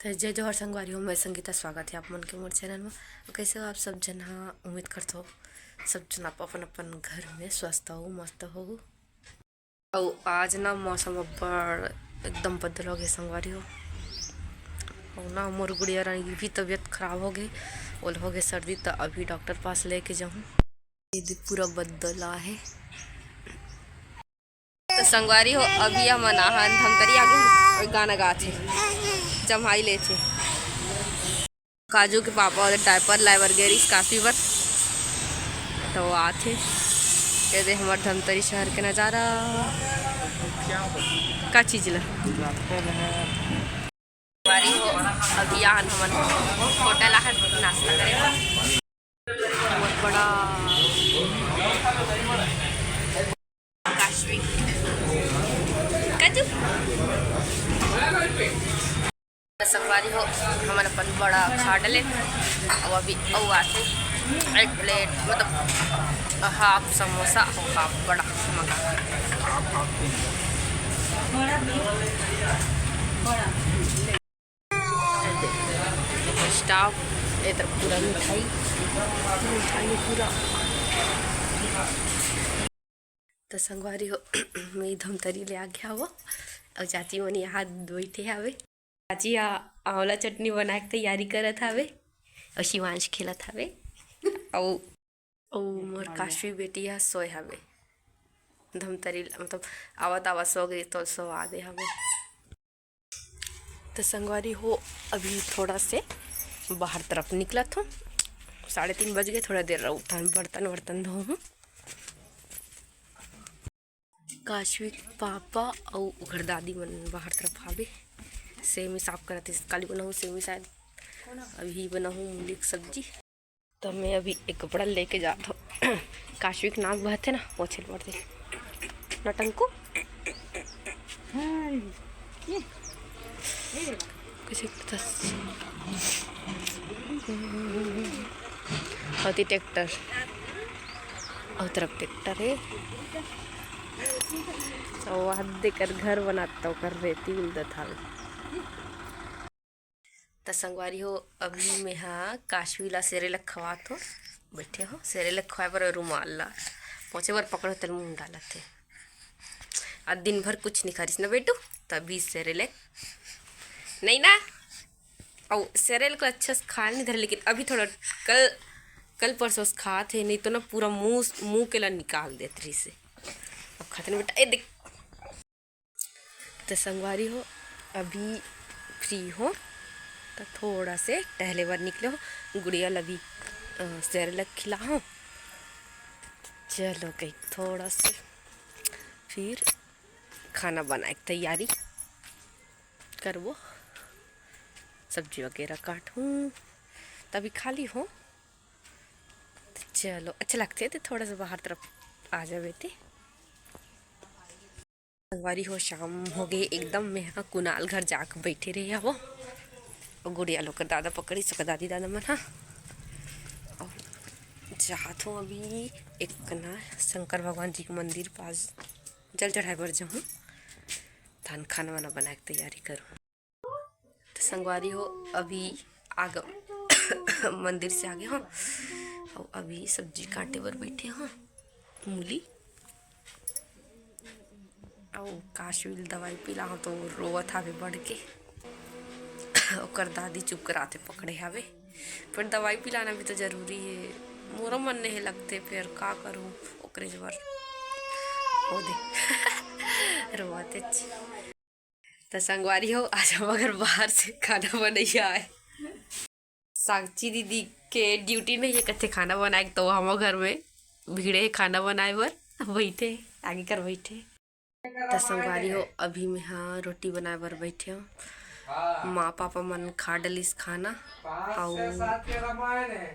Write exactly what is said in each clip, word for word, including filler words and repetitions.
त जय जोहार संगवारी हो, मैं संगीता, स्वागत हे आप मन के मोर चैनल म। अउ कइसे हो आप सब झन ह? उम्मीद करथों सब झन आप अपन अपन घर में स्वस्थ हो, मस्त हो। अउ आज ना मौसम अब्बड़ एकदम बदल हो गे संगवारी हो। अउ ना मोर गुड़िया रानी की भी तबीयत खराब हो गे, ओला हो गे सर्दी, त अभी डॉक्टर पास लेके जाहूँ। ये दे पूरा बदल आहे। त संगवारी हो, अभी हमन आहन धमतरी आगे, अउ गाना गाथे, जम्हाई लेथे। काजू के पापा ओदे डायपर लाए बर गे रिहिस काशी बर, त वो आथे। ये दे हमर धमतरी शहर के नजारा। का चीज ला? संगवारी हो, अभी आहन हमन होटल आहन नाश्ता करे बर। बहुत बड़ा काश्मीर। काजू। संगवारी हो, हमन अपन बड़ा खा डले। अब अभी अउ आथे एक प्लेट, मतलब हाफ समोसा अउ हाफ बड़ा मंगा। स्टाफ ए तरफ पूरा मिठाई, मिठाई पूरा। त संगवारी हो, मैं धमतरी ले आ गया हवो, अउ चाची मन यहाँ बइठे हवे। चाची हा आंवला चटनी बनाए के तैयारी करत हवे, अउ शिवांश खेलत हवे, अउ अउ मोर काशवी बेटी ह सोए हवे। धमतरी ल-, मतलब आवत आवत सो गे तो सवा दे हवे। त संगवारी हो, अभी थोड़ा से बाहर तरफ निकलत हों। साढ़े तीन बज गे, थोड़ा देर रहूँ, तहान बर्तन वर्तन धोहूँ। काशवी के पापा अउ ओकर दादी मन बाहर तरफ हावे। सेमी साफ करत हे, काली बनाहूँ सेमी शायद, अभी बनाहूँ मूली के सब्जी। त मैं अभी एक कपड़ा लेके जात हों। काशवी के नाक बहथे ना, पोछे ल पड़थे। नटंकू। कुछ एक दस। होती ट्रैक्टर। अउ तरफ ट्रैक्टर हे। अउ वहाँ देकर घर बनात, ओकर रेती उलदत हावे। त संगवारी हो, अभी मेहा काशवी ला सेरेलैक खवात हों। बइठे हों, सेरेलैक खवाए बर रुमाल ला पोंछे बर पकड़ों, तेला मुँह डालत हे। आज दिन भर कुछ नइ खारिस ना बेटू, तभी सेरेलैक नइ ना। अउ सेरेलैक ला अच्छा से खाए ल नइ धरे, लेकिन अभी थोड़ा कल, कल परसों से खात हे, नइ तो ना पूरा मुँह, मुँह के ला निकाल देत रहिस हे। अब खात हे ना बेटा, ए देख। त संगवारी हो, अभी फ्री हों, त थोड़ा से टहले बर निकले हों। गुड़िया ल अभी, अ, सेरेलैक खिलाहूँ। चलो कही थोड़ा से फिर खाना बनाए के तैयारी करबो। सब्जी वगैरह काटहूँ, तभी खाली हों। त चलो, अच्छा लगथे ते थोड़ा सा बाहर तरफ आ जाबे ते। संगवारी हो, शाम हो गे एकदम। मेहा कुणाल घर जाके बइठे रहे हवों। अउ गुड़िया ल ओकर दादा पकड़िस, ओकर दादी दादा मन हा। अउ जात हों अभी एक ना शंकर भगवान जी के मंदिर पास जल चढ़ाए बर जाहूँ। तहान खाना वाना बनाए के तैयारी करहूँ। त संगवारी हो, अभी आगे मंदिर से आगे हों, अउ अभी सब्जी काटे बर बइठे हों, मूली। अउ काशवी ल दवाई पिलाहूँ त रोवत हावे बढ़ के। ओकर दादी चुप कराथे, पकड़े हावे, पर दवाई पिलाना भी त जरूरी हे। मोरो मन नइ हे लगथे, फेर का करहूँ ओकरे बर। ओ दे रोवत हे। त संगवारी हो, आज हमर घर बाहर से खाना बनइया आए। साक्षी दीदी के ड्यूटी नइ हे, कथे खाना बनाए के, त हमर घर में भीड़े हे खाना बनाए बर। बइठे, आगे कर बइठे। त संगवारी हो, अभी मेहा रोटी बनाए बर बइठे हों। माँ पापा मन खा डलिस खाना, अउ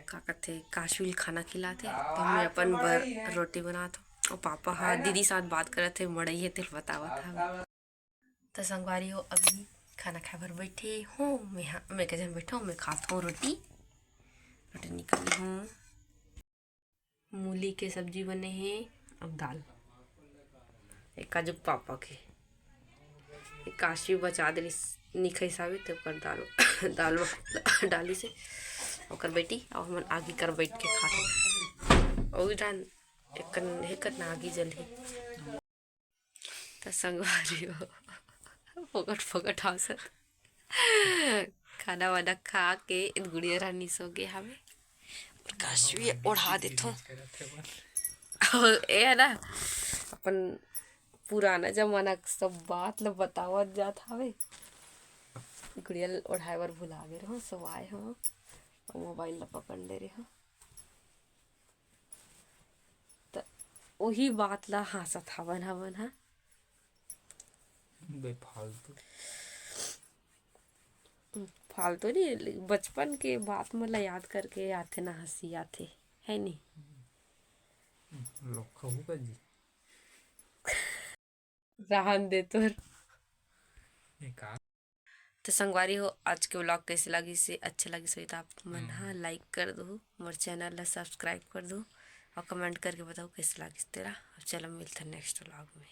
का कथे, काशवी ल खाना खिलात हे, त मैं अपन बर रोटी बनात हों। अउ पापा हा दीदी साथ बात करत हे, मड़ई हे, तेला बतावत हवे। त संगवारी हो, अभी खाना खाए बर बइठे हों। मेहा, मैं के झन बइठे हों, मैं खात हों रोटी। रोटी निकाले हों, मूली के सब्जी बने हे अउ दाल। ए काजू के पापा के, ए काशवी बचा देलिस, नइ खाइस हावे, त ओकर दाल दाल वा डालिस हे ओकर बेटी, अउ हमन आगी कर बैठ के खात हन। अउ जान एक कन हे करना आगी जलही। त संगवारी हो, फोकट फोकट हाँसत खाना वाना खा के गुड़िया रानी सो गे हवे। प्रकाश भी ओढ़ा देथों। अउ ए हे ना, अपन पुराना जमाना के सब बात ल बतावत जात हवे। गुड़िया ल ओढ़ाए बर भुला गे रहो, सो आए हो, मोबाइल ल पकड़ ले रहो। त ओही बात ला हाँसत हवन, हवन, हाँ। बेफालतू। फालतू नहीं, बचपन के बात मन ला याद करके आथे ना, हँसी आथे, है नहीं? लोग कहू का जी। रहन दे तोर। ए का? तो संगवारी हो, आज के व्लॉग कैसे लागिस हे? अच्छा लागिस होही तो आप मन हा लाइक कर दो, मोर चैनल ला सब्सक्राइब कर दो और कमेंट करके बताओ कैसे लागिस तेला। अब चलो मिलते हैं नेक्स्ट व्लॉग में।